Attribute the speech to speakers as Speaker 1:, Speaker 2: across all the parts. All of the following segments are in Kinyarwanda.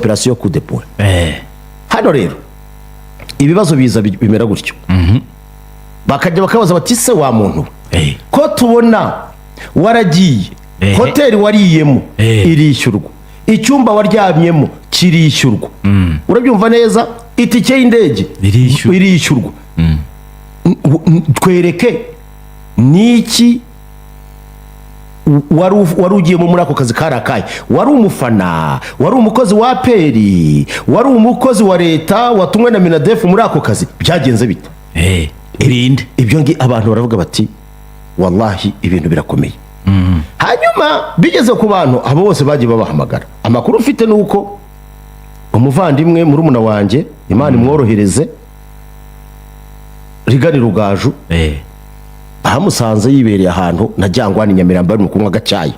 Speaker 1: Opération coup de poing. Hano rero ibibazo biza bimera gutyo, bakajya bakabaza bati: "Se wa muntu we, ko tubona waragiye, hoteli wariyemo irishyurwa, icyumba waryamyemo kirishyurwa, urabyumva neza, itike y'indege
Speaker 2: Irishyurwa.
Speaker 1: irishyurwa, twereke niki wari ugiyemo muri ako kazi? Kari akahe? Wari umufana? Wari umukozi wa APR? Wari umukozi wa leta watumwe na MINADEF muri ako kazi? Byagenze bite?"
Speaker 2: Irinde.
Speaker 1: Ibyo ngi abantu baravuga bati: "Wallahi, ibintu birakomeye." Hanyuma bigeze ku bantu abo bose bagiye babahamagara. Amakuru mfite ni uko umuvandimwe, murumuna wanjye, Imana imworohereze, Rigani Rugaju, bamusanze yibereye ahantu na Jyangwani Nyamirambo, bari mu kunywa agacyayi,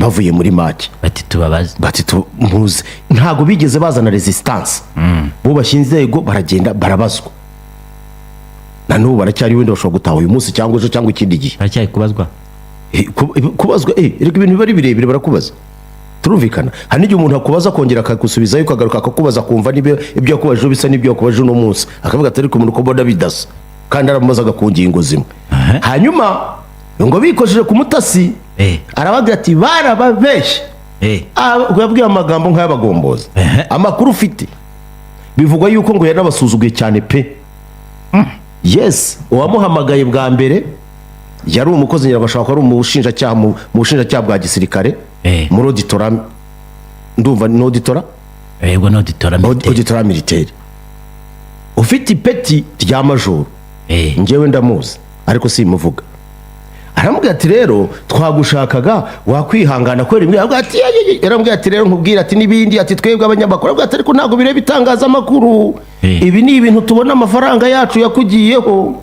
Speaker 1: bavuye muri match.
Speaker 2: Bati: "Tubabaze."
Speaker 1: Bati: "Muze." Ntabwo bigeze bazana resistance, bubashye inzego, baragenda barabazwa. Na n'ubu baracyari, wenda bashobora gutaha uyu munsi cyangwa ejo cyangwa ikindi gihe.
Speaker 2: Baracyari kubazwa?
Speaker 1: Kubazwa, erega ibintu biba ari birebire, barakubaza, turumvikana. Hari n'igihe umuntu akubaza akongera akagusubizayo, ukagaruka akakubaza, akumva niba ibyo yakubajije bisa n'ibyo yakubajije uno munsi, akavuga ati: "Ariko umuntu uko mbona bidasa," kandi aramubazaga ku ngingo zimwe. Hanyuma ngo bikojeje ku mutasi, arababwira ati: "Barababeshye." Yabwiye amagambo nk'ay'abagombozi. Amakuru ufite, bivugwa yuko ngo yanabasuzuguye cyane pe. Yes, uwamuhamagaye bwa mbere yari umukozi, nyirabashaka ko ari umushinjacyaha mu bushinjacyaha bwa gisirikare, muri auditorat, ndumva ni auditorat.
Speaker 2: Yego, ni auditorat militaire.
Speaker 1: Auditorat militaire, ufite ipeti rya majoro. Njyewe ndamuzi ariko simuvuga. Aramubwira ati: "Rero twagushakaga, wakwihangana kubera imwe." Aramubwira ati: "Ye, ye, ye." Yaramubwira ati: "Rero nkubwira," ati n'ibindi, ati: "Twebwe abanyamakuru." Aramubwira ati: "Ariko ntabwo bireba itangazamakuru. Ibi ni ibintu tubona amafaranga yacu yakugiyeho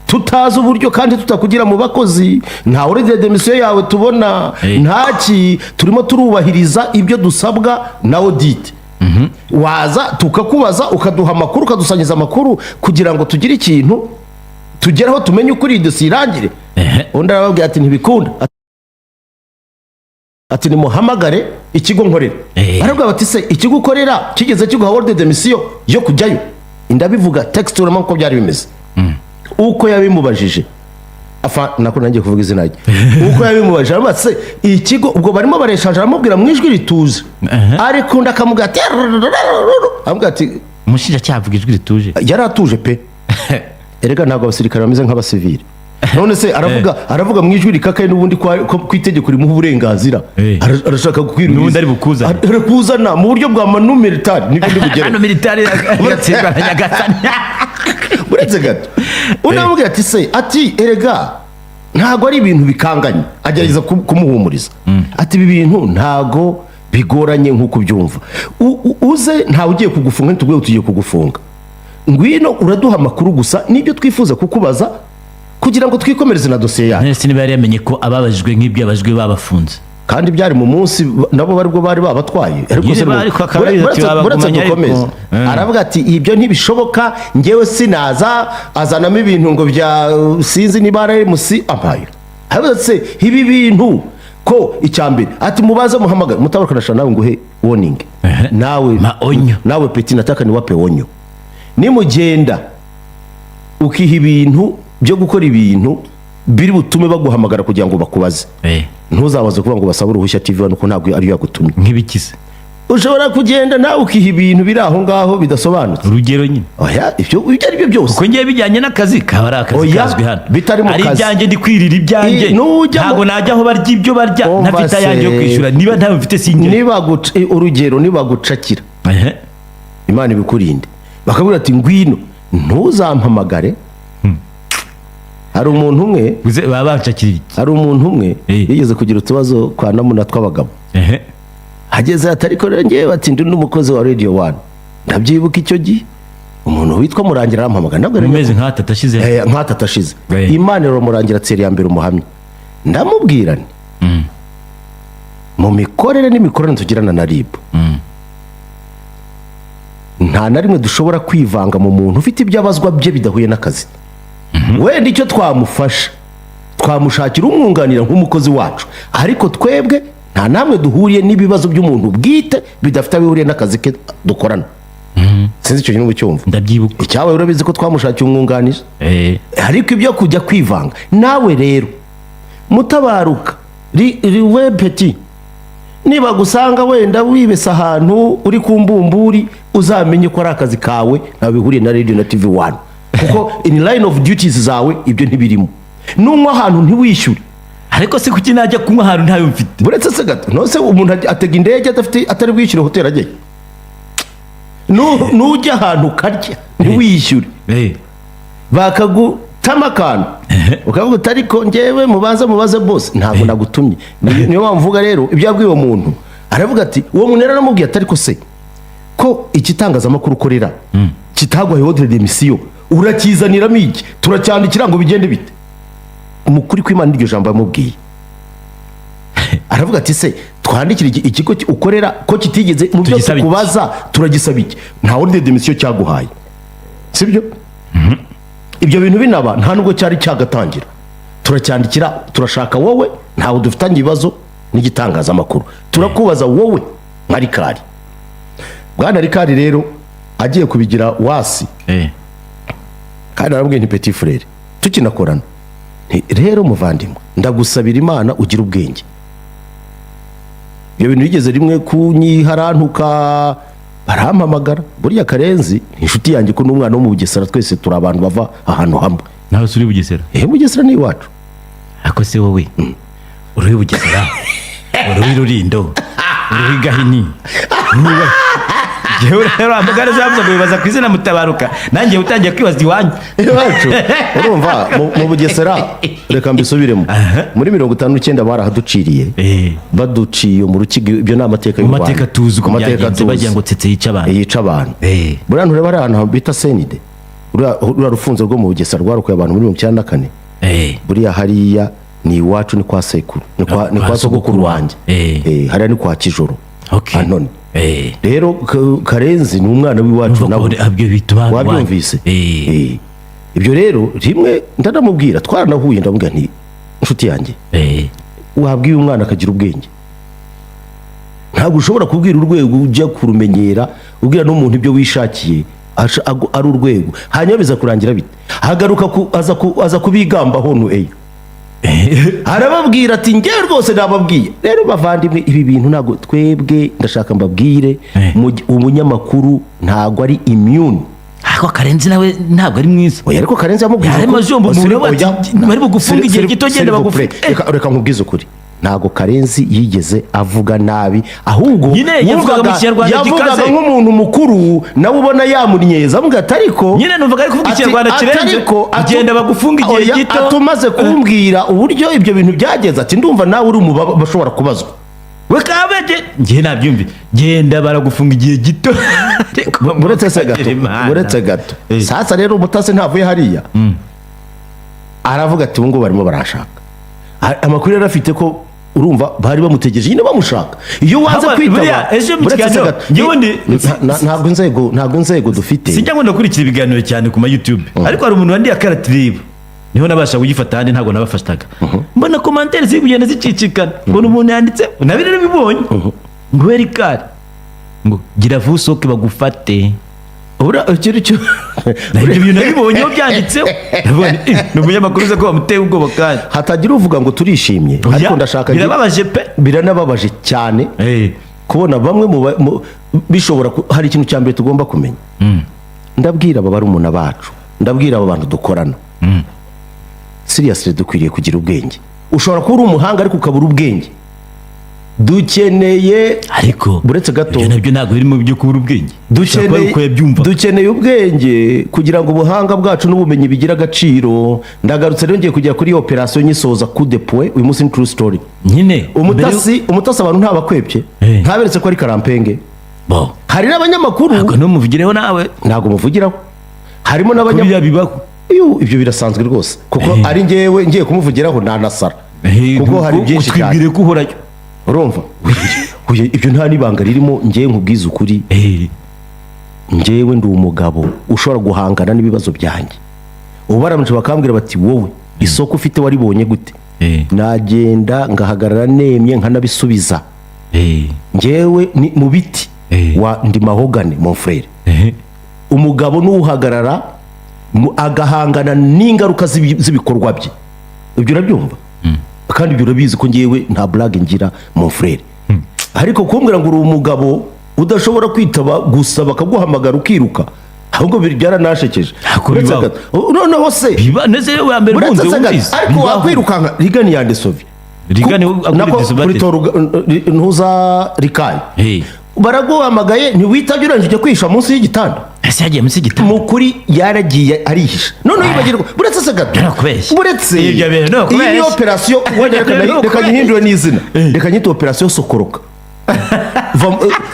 Speaker 1: tutazi uburyo, kandi tutakugira mu bakozi, nta ordre de mission yawe tubona, ntaki. Turimo turubahiriza ibyo dusabwa na audit. Waza tukakubaza, ukaduha amakuru, ukadusangiza amakuru kugira ngo tugire ikintu tugeraho, tumenye ukuri, iyi dosiye irangire." Undi arababwira ati: "Ntibikunda." Ati: "Nimuhamagare ikigo nkorera." Barabwira bati: "Se ikigo ukorera kigeze kiguha ordre de mission yo kujyayo?" Ndabivuga text, urabona uko byari bimeze, uko yabimubajije. Afa nako nanjye kuvuga izina rye, uko yabimubajije, aramubaza: "Se ikigo?" Ubwo barimo bareshanja, aramubwira mu ijwi rituje, ariko undi akamubwira ati, aramubwira ati
Speaker 2: Umushinjacyaha avuga ijwi rituje?
Speaker 1: Yari atuje pe. Erega ntabwo abasirikare bameze nk'abasivili. None se aravuga mu ijwi rikakaye, n'ubundi ko itegeko rimuha uburenganzira. Arashaka kukwiruriza.
Speaker 2: N'ubundi ari bukuzane.
Speaker 1: Arakuzana mu buryo bwa manu militari, nibyo ndi bugere.
Speaker 2: Hano militari iratsindwa na Nyagasani.
Speaker 1: Uretse gato, undi aramubwira ati: "Se," ati, "erega ntabwo ari ibintu bikanganye." Agerageza kumuhumuriza, ati: "Ibi bintu ntabwo bigoranye nk'uko ubyumva. Uze, ntawe ugiye kugufunga, ntitubwiye tugiye kugufunga. Ngwino uraduha amakuru gusa, nibyo twifuza kukubaza kugira ngo twikomereze na dosiye yacu."
Speaker 2: None se niba yari yamenye ko ababajijwe nk'ibyo yabajijwe babafunze?
Speaker 1: Kandi byari mu munsi nabo bari bwo bari babatwaye, ariko
Speaker 2: Nyine
Speaker 1: se
Speaker 2: ariko akaba yagize ati
Speaker 1: buretse
Speaker 2: babagumanye ariko.
Speaker 1: dukomeze. Aravuga ati: "Ibyo ntibishoboka, njyewe sinaza." Azanamo ibintu ngo bya sinzi niba ari RMC ampaye. Aravuga ati: "Se ibi bintu ko icya mbere," ati: "Mubaze muhamagare mutabaruka." Ndashaka nawe nguhe warning. Nawe
Speaker 2: Maonyo.
Speaker 1: Nawe petit, nataka niwape onyo. Nimugenda ukiha ibintu byo gukora ibintu biri butume baguhamagara kugira ngo bakubaze, ntuzabaze kuvuga ngo basabe uruhushya TV One, kuko ntabwo ariyo yagutumye.
Speaker 2: Nk'ibikize?
Speaker 1: Ushobora kugenda nawe ukiha ibintu biri aho ngaho bidasobanutse.
Speaker 2: Urugero nyine?
Speaker 1: Oya, ibyo ari byo byose.
Speaker 2: Kuko ngiye bijyanye n'akazi, kaba ari akazi
Speaker 1: Oya,
Speaker 2: kazwi hano.
Speaker 1: bitari mu
Speaker 2: Ari
Speaker 1: kazi.
Speaker 2: ibyanjye, ndi kwirira ibyanjye. Ntabwo najya aho barya ibyo barya
Speaker 1: Umva
Speaker 2: ntafite ayanjye yo
Speaker 1: se.
Speaker 2: kwishyura. Niba ntayo mfite, sinjye.
Speaker 1: Urugero, nibagucakira, Imana ibikurinde, bakabwira ati: "Ngwino," ntuzampamagare. Hari umuntu umwe
Speaker 2: Baba banshakira iki?
Speaker 1: Hari umuntu umwe yigeze kugira utubazo kwa namuna tw'abagabo. Ageze ati: "Ariko rero ngewe," ati, "ndi n'umukozi wa Radio One." Ndabyibuka icyo gihe umuntu witwa Murangira arampamagara. Ntabwo
Speaker 2: Mu mezi nk'atatu ashize.
Speaker 1: Nk'atatu ashize. Imana iramurangira tseri ya mbere umuhamya. Ndamubwira nti: "Mu mikorere n'imikoranire tugirana na RIB, nta na rimwe dushobora kwivanga mu muntu ufite ibyo abazwa bye bidahuye n'akazi. Wenda icyo twamufasha, twamushakira umwunganira nk'umukozi wacu, ariko twebwe ntabwo." Nta namwe duhuriye n'ibibazo by'umuntu bwite bidafite aho bihuriye n'akazi ke dukorana. Sinzi icyo kintu ucyumva.
Speaker 2: Ndabyibuka.
Speaker 1: Icyabaye, urabizi ko twamushakiye umwunganizi. Ariko ibyo kujya kwivanga nawe rero, Mutabaruka, riwe peti, niba gusanga wenda wibesa ahantu uri ku mbumburi, uzamenye ko ari akazi kawe, ntawe bihuriye na radio na TV One, kuko in line of duties zawe ibyo ntibirimo. Nunywa ahantu ntiwishyure.
Speaker 2: Ariko se kuki najya kunywa ahantu ntayo mfite?
Speaker 1: Buretse se gato, nose umuntu atega indege adafite, atari bwishyure hoteli ajyayo? Nujya ahantu ukarya ntiwishyure, bakagutama akantu, ukavuga uti: "Ariko njyewe mubanze mubaze bose, ntabwo nagutumye." Niyo mpamvu mvuga rero ibyo yabwiye uwo muntu, aravuga ati uwo muntu yaranamubwiye ati: "Ariko se ko igitangazamakuru ukorera kitaguhaye ordre de mission, urakizaniramo iki? Turacyandikira ngo bigende bite?" Mu kuri kw'Imana, iryo jambo yamubwiye, aravuga ati: "Se twandikire ikigo ukorera ko kitigeze mu byo
Speaker 2: Tugisaba iki?
Speaker 1: tukubaza, turagisaba iki? Nta ordre de mission cyaguhaye, sibyo? Ibyo bintu binaba nta nubwo cyari cyagatangira. Turacyandikira, turashaka wowe, ntawe dufitanye ibibazo n'igitangazamakuru, turakubaza wowe nka Rikari." Bwana Rikari rero agiye kubigira wasi. Kandi arabwiye nti: "Petit frère, tukinakorana, nti rero muvandimwe, ndagusabira Imana ugira ubwenge." Ibyo bintu bigeze rimwe kunyiharantuka, barampamagara. Burya Karenzi ni inshuti yanjye, ko n'umwana wo mu Bugesera, twese turi abantu bava ahantu hamwe.
Speaker 2: Nawe se uri Bugesera?
Speaker 1: Eh, Bugesera ni iwacu.
Speaker 2: Ariko se wowe uri Bugesera, uri Rurindo, uri Gahini? Njyewe rero amagare zavuze ngo bibaza ku izina Mutabaruka, nanjye utangiye kwibaza iwanyu.
Speaker 1: Iwacu, urumva, mu Bugesera, reka mbisubiremo, muri 59 barahaduciriye. Baduciye mu Rukiga, ibyo ni amateka
Speaker 2: Mu
Speaker 1: y'u Rwanda.
Speaker 2: mateka tuzi uko
Speaker 1: Mu mateka
Speaker 2: byagenze,
Speaker 1: tuzi.
Speaker 2: bagira ngo Tsetse yice abantu.
Speaker 1: Yica abantu. Buriya ntureba hari ahantu bita senide, ruriya rufunzo rwo mu Bugesera rwarokoye abantu muri 94. Buriya hariya ni iwacu, ni kwa sekuru, ni kwa sogokuru wanjye. Hariya ni kwa Kijoro. Anone. Rero Karenzi ni umwana w'iwacu.
Speaker 2: Urumva ko
Speaker 1: Nawe
Speaker 2: ibyo bituma
Speaker 1: wabyumvise. Ibyo rero rimwe ndanamubwira, twaranahuye, ndamubwira nti: "Inshuti yanjye, wabwiye umwana akagira ubwenge. Ntabwo ushobora kubwira urwego ujya kurumenyera, ubwira n'umuntu ibyo wishakiye, ari urwego, hanyuma biza kurangira bite?" Hagaruka aza kubigambaho nu eyo, arababwira ati: "Njyewe rwose nababwiye." Rero bavandimwe, ibi bintu ntabwo twebwe, ndashaka mbabwire, umunyamakuru ntabwo ari immune.
Speaker 2: Ariko Karenzi nawe ntabwo ari mwiza.
Speaker 1: Oya, ariko Karenzi yamubwiye
Speaker 2: Yarimo ajomba umuntu we ati, "Bari bugufunga igihe gito, genda bagufunge."
Speaker 1: Reka nkubwize ukuri, ntabwo Karenzi yigeze avuga nabi, ahubwo
Speaker 2: Nyine yavugaga mu Kinyarwanda
Speaker 1: yavugaga
Speaker 2: gikaze.
Speaker 1: nk'umuntu mukuru, nawe ubona yamunyeza, avuga ati: "Ariko"
Speaker 2: Nyine numvaga ari kuvuga Ikinyarwanda kirenze.
Speaker 1: Ariko
Speaker 2: Genda bagufunga igihe
Speaker 1: Oya,
Speaker 2: gito.
Speaker 1: atumaze kumbwira uburyo ibyo bintu byagenze, ati: "Ndumva nawe uri mu bashobora kubazwa."
Speaker 2: We kabege njye nabyumvi, genda baragufunga igihe gito. Ariko
Speaker 1: Buretse se gato.
Speaker 2: Imana.
Speaker 1: Buretse gato. Sasa rero umutasi ntavuye hariya, aravuga ati: "Ubu ngubu barimo barashaka." Amakuru yari afite ko, urumva, bari bamutegereje nyine bamushaka iyo wanze
Speaker 2: Ahubwo
Speaker 1: kwitaba.
Speaker 2: buriya ejo mu
Speaker 1: Buretse se
Speaker 2: kiganiro,
Speaker 1: gato.
Speaker 2: njyewe
Speaker 1: Ntabwo inzego dufite.
Speaker 2: Sinjya ngo ndakurikira ibiganiro cyane ku ma YouTube, ariko hari umuntu wandiye akaratireba, niho nabasha kugifata, ahandi ntabwo nabafataga. Mbona commentaire ziri kugenda zicicikana, mbona umuntu yanditse nabi, rero bibonye ngo Rikari ngo gira vuba usohoke bagufate.
Speaker 1: Ura ikintu cyo
Speaker 2: Na ibyo bintu nabibonyeho byanditseho. Ndavuga nti, "Eh, ni umunyamakuru uza ko bamuteye ubwoba." Kandi
Speaker 1: hatagira uvuga ngo turishimye, ariko ndashaka
Speaker 2: Birababaje pe.
Speaker 1: Biranababaje cyane kubona bamwe mu bishobora hari ikintu cya mbere tugomba kumenya. Ndabwira aba barumuna bacu, ndabwira aba bantu dukorana, seriously, dukwiriye kugira ubwenge. Ushobora kuba uri umuhanga ariko ukabura ubwenge. Dukeneye
Speaker 2: Ariko
Speaker 1: Buretse gato.
Speaker 2: ibyo nabyo ntabwo biri mu byo kubura ubwenge. Ushobora kuba ari uko yabyumva.
Speaker 1: Dukeneye ubwenge kugira ngo ubuhanga bwacu n'ubumenyi bigire agaciro. Ndagarutse rero, ngiye kujya kuri operasiyo nyisoza coup de poing. Uyu munsi ni true story.
Speaker 2: Nyine
Speaker 1: Umutasi abantu ntabakwepye, ntaberetse ko ari karampenge.
Speaker 2: Bo
Speaker 1: Hari n'abanyamakuru.
Speaker 2: Ntabwo numuvugireho nawe.
Speaker 1: Ntabwo muvugiraho, harimo
Speaker 2: Kuriya
Speaker 1: n'abanyamakuru.
Speaker 2: bibaho.
Speaker 1: Ibyo birasanzwe rwose, kuko ari njyewe ngiye kumuvugiraho nanasara, kuko hari byinshi cyane.
Speaker 2: Utwibwire ko uhorayo.
Speaker 1: Urumva? Oya, ibyo nta n'ibanga ririmo. Ngewe nkubwize ukuri, njyewe ndi umugabo ushobora guhangana n'ibibazo byanjye. Ubu baramutse bakambwira bati: "Wowe isoko ufite waribonye gute?" Nagenda ngahagarara nemye, nkanabisubiza. Njyewe ni mu biti wa ndi mahogane, mon frère. Umugabo n'uhagarara agahangana n'ingaruka z'ibikorwa bye. Ibyo urabyumva, kandi ibyo urabizi ko ngewe nta blague ngira, mon frère. Ariko kumbwira ngo uri umugabo udashobora kwitaba gusa bakaguhamagara ukiruka, ahubwo byaranashekeje.
Speaker 2: Ntabwo
Speaker 1: Uretse
Speaker 2: bibaho.
Speaker 1: gato. Noneho se
Speaker 2: Biba neze wa mbere
Speaker 1: uretse
Speaker 2: bunze
Speaker 1: se gato,
Speaker 2: wumvise
Speaker 1: ariko
Speaker 2: Bibaho.
Speaker 1: wakwirukanka Rigani yandesovi.
Speaker 2: Rigani
Speaker 1: Nako
Speaker 2: akuri
Speaker 1: kuri toruga ntuza rikayi. Baraguhamagaye ntiwitabye, urangije ujya kwihisha munsi y'igitanda.
Speaker 2: Ese yagiye munsi y'igitanda?
Speaker 1: Mu kuri yaragiye arihisha, noneho yibagirwa. Buretse se gato.
Speaker 2: Narakubeshye.
Speaker 1: Buretse.
Speaker 2: Ibyo bintu ni
Speaker 1: Iyi ni
Speaker 2: ukubeshya.
Speaker 1: operasiyo wenda reka
Speaker 2: Ni
Speaker 1: reka
Speaker 2: ukubeshya.
Speaker 1: nyihindure n'izina, reka nyite operasiyo sokoroka.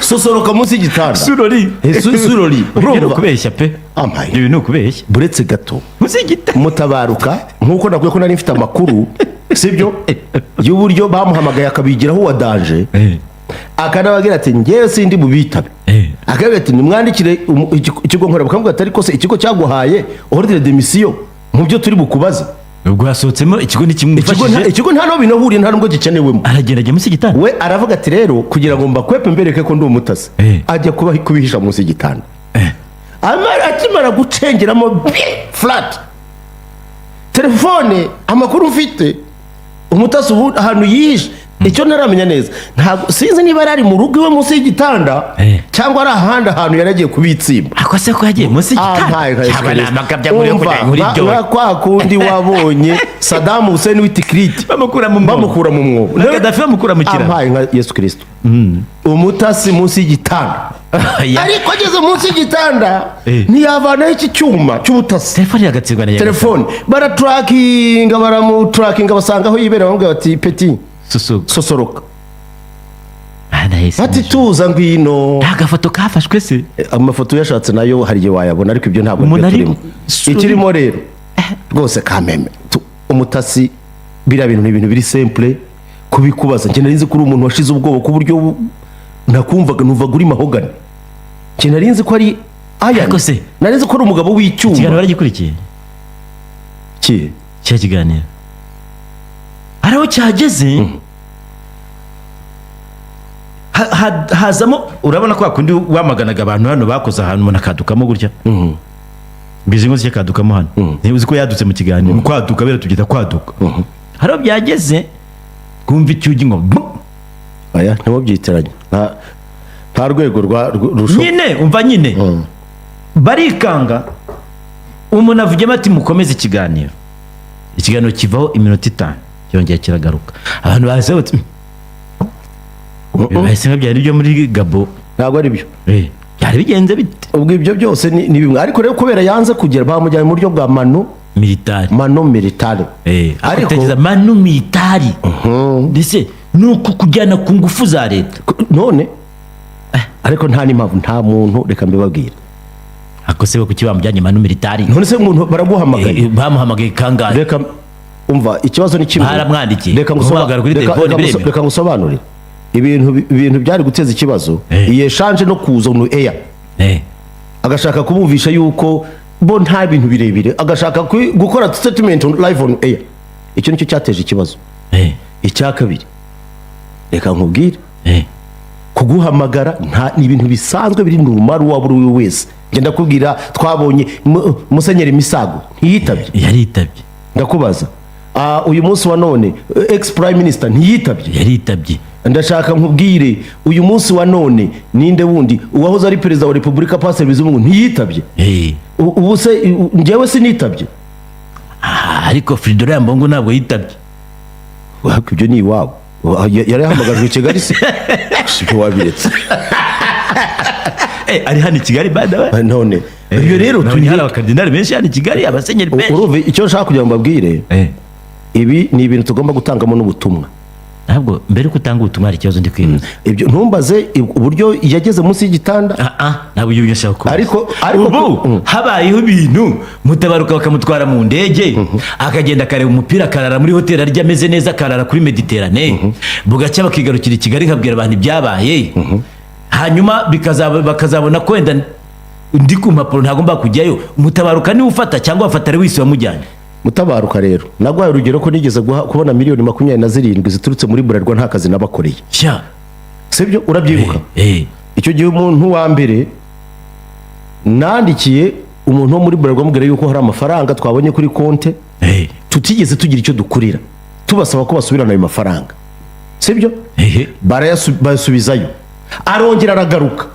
Speaker 1: Sosoroka munsi y'igitanda.
Speaker 2: Surori.
Speaker 1: Surori.
Speaker 2: Ibyo ni
Speaker 1: Urumva?
Speaker 2: ukubeshya pe.
Speaker 1: Amaye.
Speaker 2: Ibyo ni ukubeshya.
Speaker 1: Buretse gato.
Speaker 2: Munsi y'igitanda.
Speaker 1: Mutabaruka, nk'uko nakwiye ko nari mfite amakuru, sibyo, y'uburyo bamuhamagaye akabigiraho uwa danger, akanababwira ati: "Ngewe sindi bubitabe." Akabwira ati: "Nimwandikire ikigo nkora." Bakamubwira ati: "Ariko se ikigo cyaguhaye ordre de mission mu byo turi bukubaze?"
Speaker 2: Ubwo hasohotsemo ikigo ni kimwe.
Speaker 1: Ikigo ikigo nta n'aho binahuriye, nta nubwo gikenewemo.
Speaker 2: Aragenda ajya munsi y'igitanda.
Speaker 1: We aravuga ati: "Rero kugira ngo mbakwepe mbereke ko ndi umutasi." Ajya kuba kubihisha munsi y'igitanda. Akimara gucengeramo bi flat telefone, amakuru mfite, umutasi ubu ahantu yihishe, icyo ntaramenya neza, ntabwo sinzi niba yari ari mu rugo iwe munsi y'igitanda cyangwa ari ahandi ahantu yari agiye kubitsimba.
Speaker 2: Ako se ko yagiye munsi
Speaker 1: Ah,
Speaker 2: y'igitanda?
Speaker 1: ntayo,
Speaker 2: Cyangwa ni amakabya muri
Speaker 1: Umva,
Speaker 2: muri byo
Speaker 1: nka kwa kundi wabonye Saddam Hussein w'Itikiriti
Speaker 2: bamukura mu mwobo.
Speaker 1: Bamukura mu mwobo.
Speaker 2: Na Gaddafi bamukura mu kiraro.
Speaker 1: Ampaye nka Yesu Kirisito, umutasi munsi y'igitanda. Ariko ageze munsi y'igitanda, ntiyavanaho iki cyuma cy'ubutasi.
Speaker 2: Telefone iragatsindwa na Nyagasani.
Speaker 1: Telefone baraturakinga, baramuturakinga, basanga aho yibera, bamubwira bati: "Petit,
Speaker 2: Susuka.
Speaker 1: sosoroka."
Speaker 2: Mana Yesu.
Speaker 1: Ati: "Tuza, ngwino."
Speaker 2: Nta gafoto kafashwe se?
Speaker 1: Amafoto uyashatse nayo hari igihe wayabona, ariko ibyo ntabwo
Speaker 2: Umuntu
Speaker 1: aribyo
Speaker 2: ari
Speaker 1: turimo. Ikirimo rero rwose kameme, umutasi, biriya bintu ni ibintu biri simple kubikubaza. Njye nari nzi ko uri umuntu washize ubwoba, ku buryo nakumvaga numvaga uri mahogane. Njye nari nzi ko ari aya.
Speaker 2: Ariko se-
Speaker 1: Nari nzi ko ari umugabo w'icyuma.
Speaker 2: Ikiganiro baragikurikiye?
Speaker 1: Ki?
Speaker 2: Cya kiganiro hari aho cyageze hazamo, urabona ko hakundi wamaganaga abantu hano bakoze ahantu umuntu akadukamo gutya, bizi ngo akadukamo hano. Niba uzi ko yadutse mu kiganiro, kwaduka bera tubyita kwaduka. Hari aho byageze twumva icyugi ngo bum.
Speaker 1: Aya ntimubyitiranye, nta rwego rwa
Speaker 2: Nyine umva, nyine barikanga, umuntu avugemo ati: "Mukomeze ikiganiro." Ikiganiro kivaho iminota 5, cyongera kiragaruka, abantu baze bati: "Bahise nka byari byo muri Gabo."
Speaker 1: Ntabwo ari byo.
Speaker 2: Byari bigenze bite?
Speaker 1: Ubwo ibyo byose ni bimwe, ariko rero kubera yanze kugera, bamujyanye mu buryo bwa manu
Speaker 2: Militari.
Speaker 1: Manu militari.
Speaker 2: Ariko tekereza manu militari, ndetse ni uku kujyana ku ngufu za leta.
Speaker 1: None ariko nta n'impamvu, nta muntu, reka mbibabwire.
Speaker 2: Ako se kuki bamujyanye manu militari?
Speaker 1: None se umuntu baraguhamagaye?
Speaker 2: Bamuhamagaye kangahe?
Speaker 1: Reka, umva, ikibazo ni kimwe.
Speaker 2: Baramwandikiye.
Speaker 1: Reka
Speaker 2: Guhamagara kuri telefone biremewe.
Speaker 1: Reka ngusobanurire ibintu byari guteza ikibazo. Iyi échange no kuza on air, agashaka kubumvisha yuko bo nta bintu birebire, agashaka gukora statement on live on air, icyo nicyo cyateje ikibazo. Icya kabiri, reka nkubwire, kuguhamagara nta ni ibintu bisanzwe biri normal, waba uri we wese. Ngenda kubwira, twabonye Musenyeri Misago ntiyitabye?
Speaker 2: Yaritabye.
Speaker 1: Ndakubaza. Uyu munsi wa none ex prime minister ntiyitabye?
Speaker 2: Yaritabye.
Speaker 1: Ndashaka nkubwire, uyu munsi wa none ninde wundi? Uwahoze ari perezida wa repubulika, Pasiteri Bizimungu, ntiyitabye? Ubu se njyewe sinitabye?
Speaker 2: Ah, ariko Fridolin Ambongo ntabwo yitabye.
Speaker 1: Ariko ibyo ni iwabo. Yari yahamagajwe i Kigali se? Si ibyo wabiretse.
Speaker 2: Ari hano i Kigali, by the way.
Speaker 1: None ibyo rero
Speaker 2: Nabonye hari abakardinali benshi hano i Kigali, abasenyeri benshi.
Speaker 1: Urumva icyo nshaka kugira ngo mbabwire, ibi ni ibintu tugomba gutangamo n'ubutumwa.
Speaker 2: Ntabwo mbere yuko utanga ubutumwa, hari ikibazo ndi kwibaza.
Speaker 1: Ibyo ntumbaze uburyo yageze munsi y'igitanda.
Speaker 2: Ah ah, ntabwo ibyo nshaka kubaza.
Speaker 1: Ariko
Speaker 2: Ubu habayeho ibintu, Mutabaruka bakamutwara mu ndege, akagenda akareba umupira, akarara muri hoteli, arya ameze neza, akarara kuri Mediterane, bugacya bakigarukira i Kigali, nkabwira abantu ibyabaye, hanyuma bakazabona ko wenda ndi ku mpapuro ntagomba kujyayo. Mutabaruka niwe ufata cyangwa bafata Lewisi wamujyanye?
Speaker 1: Mutabaruka rero, naguhaye urugero ko nigeze kubona miliyoni 27 ziturutse muri Bralirwa, nta kazi nabakoreye.
Speaker 2: Sha.
Speaker 1: Sibyo? Urabyibuka?
Speaker 2: Eh.
Speaker 1: Icyo gihe umuntu wa mbere nandikiye, umuntu wo muri Bralirwa, amubwira yuko hari amafaranga twabonye kuri konte tutigeze tugira icyo dukurira, tubasaba ko basubirana ayo mafaranga, sibyo?
Speaker 2: Ehe.
Speaker 1: Bayasubizayo, arongera aragaruka.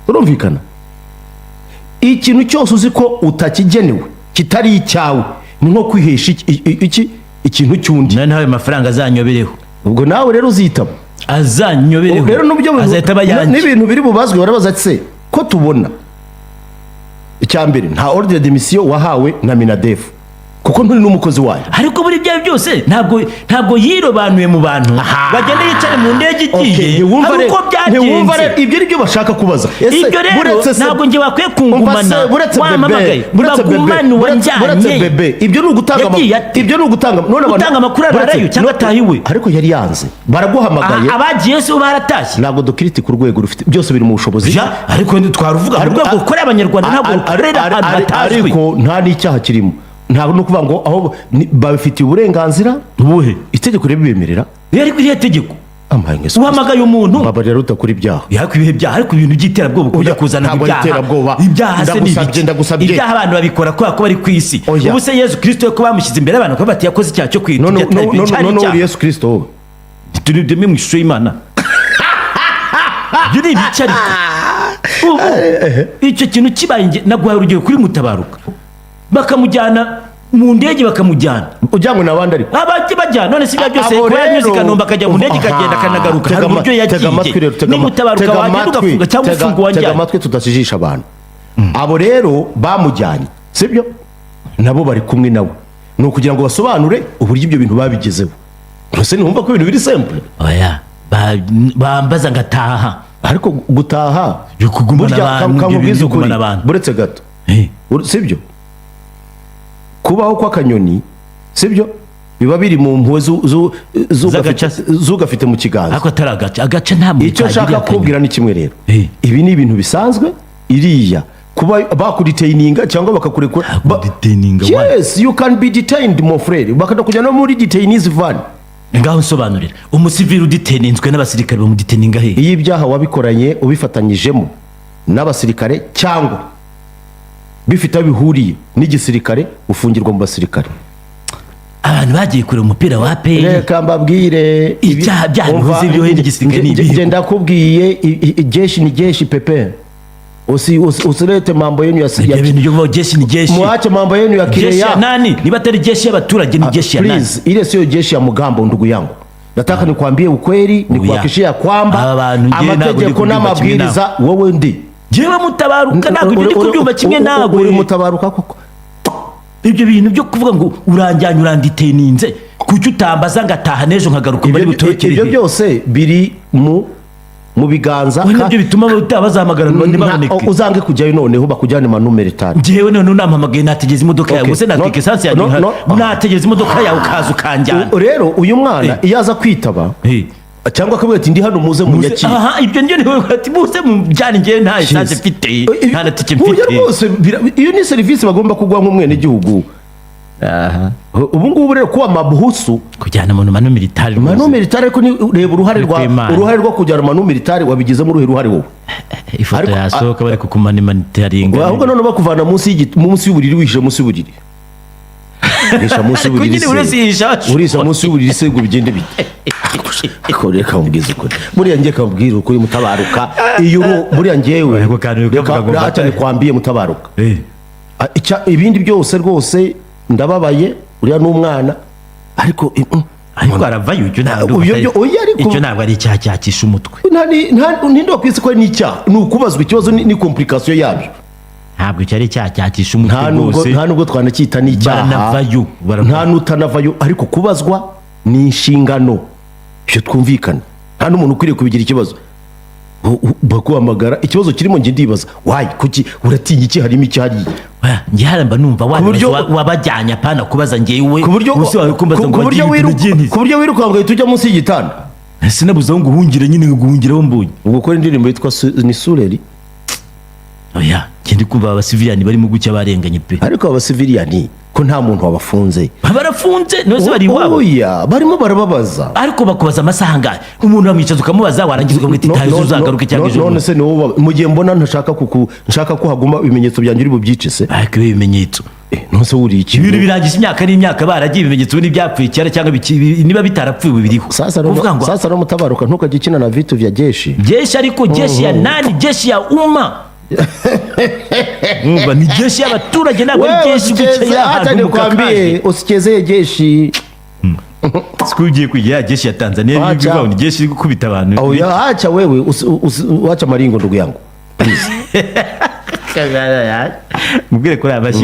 Speaker 1: Urumvikana, ikintu cyose uzi ko utakigenewe, kitari icyawe, ni nko kwihesha ikintu cy'undi.
Speaker 2: Noneho ayo mafaranga azanyobereho.
Speaker 1: Ubwo nawe rero uzitaba.
Speaker 2: Azanyobereho.
Speaker 1: Rero nubyo
Speaker 2: Azahita aba ayanjye.
Speaker 1: n'ibintu biri bubazwe, barabaza ati: "Se ko tubona icya mbere nta ordre de mission wahawe na MINADEF, kuko nturi n'umukozi wayo?"
Speaker 2: Ariko muri ibyo byose ntabwo yirobanuye mu bantu, bagende yicare mu ndege
Speaker 1: Okay,
Speaker 2: igiye.
Speaker 1: ntiwumva
Speaker 2: Hari
Speaker 1: rero
Speaker 2: uko
Speaker 1: ntiwumva
Speaker 2: byagenze.
Speaker 1: rero, ibyo ni byo bashaka kubaza. Ese
Speaker 2: Ibyo rero
Speaker 1: buretse
Speaker 2: ntabwo njye bakwiye
Speaker 1: Umva
Speaker 2: kungumana.
Speaker 1: se, buretse bebe,
Speaker 2: Wampamagaye,
Speaker 1: buretse bebe,
Speaker 2: bagumane
Speaker 1: buretse
Speaker 2: uwanjyanye.
Speaker 1: bebe, ibyo ni ugutanga
Speaker 2: Yagiye ate?
Speaker 1: Ibyo ni ugutanga none
Speaker 2: Gutanga amakuru ararayo
Speaker 1: buretse
Speaker 2: cyangwa ataha iwe?
Speaker 1: Ariko yari yanze, baraguhamagaye.
Speaker 2: Abagiye se bo baratashye?
Speaker 1: Ntabwo dukiriti ku rwego rufite, byose biri mu bushobozi.
Speaker 2: Ja, ariko twaruvuga mu rwego rukorera Abanyarwanda, ntabwo rukorera ahantu hatazwi.
Speaker 1: Ariko nta n'icyaha kirimo, ntabwo ni ukuvuga ngo aho babifitiye uburenganzira.
Speaker 2: Ubuhe?
Speaker 1: Itegeko ribibemerera.
Speaker 2: Ariko iriya tegeko
Speaker 1: Amaye nka Yesu.
Speaker 2: Uhamagaye umuntu.
Speaker 1: Mbabarira, rutakora ibyaha.
Speaker 2: Ariko ibihe byaha, ariko ibintu by'iterabwoba ukunda
Speaker 1: Oya,
Speaker 2: kuzana
Speaker 1: ntabwo ari
Speaker 2: ibyaha.
Speaker 1: iterabwoba.
Speaker 2: Ibyaha se ni
Speaker 1: Ndagusabye,
Speaker 2: ibiki?
Speaker 1: ndagusabye.
Speaker 2: Ibyaha abantu babikora kubera ko bari ku isi.
Speaker 1: Oya.
Speaker 2: Ubu se Yesu Kirisito ko bamushyize imbere y'abantu ko bati yakoze icyaha cyo kwita
Speaker 1: None
Speaker 2: cyari
Speaker 1: none
Speaker 2: icyaha?
Speaker 1: uri Yesu Kirisito wowe?
Speaker 2: Turi mu ishusho y'Imana. Ibyo ni ibiki? Ariko ubu icyo kintu kibaye, naguhaye urugero kuri Mutabaruka, bakamujyana mu ndege, bakamujyana.
Speaker 1: Ujyanywe n'abandi ariko.
Speaker 2: Abajya bajyana, none si ibyo byose?
Speaker 1: Abo
Speaker 2: Kuba yanyuze i
Speaker 1: rero-
Speaker 2: Kanombe akajya mu ndege, ikagenda,
Speaker 1: Aha.
Speaker 2: akanagaruka, hari uburyo
Speaker 1: Tega amatwi rero,
Speaker 2: yagiye.
Speaker 1: tega
Speaker 2: Nimutabaruka
Speaker 1: tega
Speaker 2: wagenda
Speaker 1: amatwi,
Speaker 2: ugafunga cyangwa ufunga
Speaker 1: tega
Speaker 2: uwajyanye.
Speaker 1: amatwi, tudasijisha abantu. Abo rero bamujyanye, sibyo? Nabo bari kumwe nawe, ni ukugira ngo basobanure uburyo ibyo bintu babigezeho. Ese ntiwumva ko ibintu biri simple?
Speaker 2: Oya, bambaza ngataha.
Speaker 1: Ariko gutaha
Speaker 2: Yo kugumana
Speaker 1: burya
Speaker 2: abantu, ibyo bintu
Speaker 1: kamubwize
Speaker 2: byo
Speaker 1: ukuri,
Speaker 2: kugumana abantu.
Speaker 1: Buretse gato. Sibyo? Kubaho kw'akanyoni, sibyo, biba biri mu mpuhwe
Speaker 2: Z'agaca se.
Speaker 1: z'ugafite mu kiganza.
Speaker 2: Ariko atari agace, agace nta muntu
Speaker 1: Icyo nshaka
Speaker 2: kagiriye akanyoni.
Speaker 1: kukubwira ni kimwe rero. Ibi ni ibintu bisanzwe, iriya kuba bakudetaininga cyangwa bakakurekura
Speaker 2: Bakudetaininga, why?
Speaker 1: Yes, you can be detained, mon frère, bakakujyana muri detainees van.
Speaker 2: Ngaho nsobanurira, umusivili udetaininzwe n'abasirikare bamudetaininga he?
Speaker 1: Iyo ibyaha wabikoranye ubifatanyijemo n'abasirikare cyangwa bifite aho bihuriye n'igisirikare, ufungirwa mu basirikare.
Speaker 2: Abantu bagiye kureba umupira wa APR.
Speaker 1: Reka mbabwire
Speaker 2: Ibyaha byaha
Speaker 1: Umva,
Speaker 2: bihuze byohe n'igisirikare ni ibihe?
Speaker 1: nge ndakubwiye, jeshi ni jeshi pepe. Usilete mambo yenu ya
Speaker 2: Ibyo bintu byo kuvuga jeshi ni jeshi.
Speaker 1: Muache mambo yenu ya
Speaker 2: Jeshi ya
Speaker 1: kireya.
Speaker 2: nani? Niba atari jeshi y'abaturage, ni jeshi ya nani?
Speaker 1: Please, ile sio jeshi ya mgambo, ndugu yangu. Nataka nikwambie ukweli, nikuhakikishia ya kwamba
Speaker 2: Aba bantu ngewe ntabwo ndi
Speaker 1: amategeko
Speaker 2: kubyumva kimwe.
Speaker 1: n'amabwiriza, wowe ndi
Speaker 2: Njyewe Mutabaruka ntabwo ibyo ndi kubyumva kimwe nawe.
Speaker 1: Uri Mutabaruka koko?
Speaker 2: Ibyo bintu byo kuvuga ngo uranjyanye, urandetaininze, kuki utambaza ngataha n'ejo nkagaruka bari butorokere
Speaker 1: Ibyo
Speaker 2: he?
Speaker 1: byose biri mu biganza.
Speaker 2: We nabyo bituma bazahamagara ngo ntibaboneke.
Speaker 1: Uzange kujyayo, noneho bakujyane manu militari.
Speaker 2: Njyewe none unampamagaye nategereza imodoka yawe. Ubuse natwika esansi yanjye?
Speaker 1: No.
Speaker 2: Nategereza imodoka yawe ukaza ukanjyana.
Speaker 1: Rero uyu mwana iyo aza kwitaba cyangwa akavuga ati: "Ndi hano, muze munyakire."
Speaker 2: Aha, ibyo nibyo, niwe ati: "Muze mujyane, njyewe nta esansi mfite, nta na tike
Speaker 1: Oya.
Speaker 2: mfite."
Speaker 1: Rwose iyo ni serivisi bagomba kuguha nk'umwenegihugu. Ubu ngubu rero kuba mabuhusu
Speaker 2: Kujyana umuntu manu militari
Speaker 1: manu
Speaker 2: rwose.
Speaker 1: militari, ariko reba uruhare rwa
Speaker 2: Kw'Imana.
Speaker 1: uruhare rwo kujyana manu militari, wabigizemo uruhe ruhare wowe?
Speaker 2: Ifoto yasohoka bari kukumanimanitarинga.
Speaker 1: Ahubwo none bakuvana munsi y'igiti, munsi y'uburiri, wihishe munsi y'uburiri, uhisha munsi
Speaker 2: Ariko
Speaker 1: y'uburiri
Speaker 2: nyine buri wese
Speaker 1: se
Speaker 2: yihisha.
Speaker 1: Urisha munsi y'uburiri se ngo bigende bite? Ariko reka mubwize ukuri, buriya ngiye kamubwira ukuri, Mutabaruka, iyo buriya ngewe
Speaker 2: Ariko kandi
Speaker 1: reka
Speaker 2: ukavuga ngo
Speaker 1: reka nikwambiye, Mutabaruka. Ibindi byose rwose ndababaye, uriya ni umwana, ariko
Speaker 2: Ariko aravayo, icyo ntabwo
Speaker 1: Oya,
Speaker 2: icyo ntabwo ari icyaha cyakisha umutwe.
Speaker 1: Ninde wakwise ko ari n'icyaha? Ni ukubazwa ikibazo, ni complication yabyo.
Speaker 2: Ntabwo icyo ari icyaha cyakisha umutwe
Speaker 1: Nta nubwo
Speaker 2: rwose.
Speaker 1: Nta nubwo twanacyita n'icyaha.
Speaker 2: Baranavayo, baravayo.
Speaker 1: Nta n'utanavayo, ariko kubazwa ni inshingano, ibyo twumvikana. Nta n'umuntu ukwiriye kubigira ikibazo. Baguhamagara, ikibazo kirimo, njye ndibaza why, kuki uratinya iki? Harimo icyariye?
Speaker 2: Oya, njye hariya mba numva
Speaker 1: buryo-
Speaker 2: wabajyanye, apana kubaza njyewe.
Speaker 1: Ku buryo
Speaker 2: Ubuse wawe kumbaza ngo
Speaker 1: ku buryo
Speaker 2: wagiye
Speaker 1: wiruka
Speaker 2: ugiye
Speaker 1: ku buryo wiruka ngo uhite ujya munsi y'igitanda.
Speaker 2: Sinabuze aho nguhungire nyine, nguhungireho mbonye.
Speaker 1: Ubwo ukora indirimbo yitwa ni sureri.
Speaker 2: Oya, njye ndi kumva abasiviliyani barimo gucya barenganye pe.
Speaker 1: Ariko abasiviliyani Ko nta muntu wabafunze?
Speaker 2: Barafunze, none se bari iwabo?
Speaker 1: Oya, barimo barababaza.
Speaker 2: Ariko bakubaza amasaha angahe? Umuntu bamwicaza ukamubaza, warangiza ukamwita
Speaker 1: No,
Speaker 2: itaha
Speaker 1: no,
Speaker 2: uzagaruke cyangwa
Speaker 1: no,
Speaker 2: ejo
Speaker 1: none
Speaker 2: bundi.
Speaker 1: se ni wowe mu gihe mbona ntashaka kuku nshaka ko haguma ibimenyetso byanjye, uri bubyice se?
Speaker 2: Ariko ibi bimenyetso
Speaker 1: None se wuriye iki?
Speaker 2: Ibintu birangiza imyaka n'imyaka, baragiye, ibimenyetso ubu n'ibyapfuye kera cyangwa niba bitarapfuye ubu biriho.
Speaker 1: Sasa rero
Speaker 2: Kuvuga ngo
Speaker 1: sasa rero mutabaruka, ntukajye ukina na vitu vya jeshi.
Speaker 2: Jeshi, ariko jeshi ya nani? Jeshi ya umma. Mwumva, ni jeshi y'abaturage, ntabwo ari
Speaker 1: Wewe
Speaker 2: jeshi
Speaker 1: usicheze,
Speaker 2: guca
Speaker 1: acha
Speaker 2: ahantu mu
Speaker 1: nikwambie,
Speaker 2: kakaje.
Speaker 1: usichezee jeshi.
Speaker 2: Siku ugiye kwigira ya jeshi ya Tanzania.
Speaker 1: Acha.
Speaker 2: Bivuga ngo ni jeshi iri gukubita abantu.
Speaker 1: Oya, acha wewe, acha maringo, ndugu yangu.
Speaker 2: Mubwire kuri aya mashyi.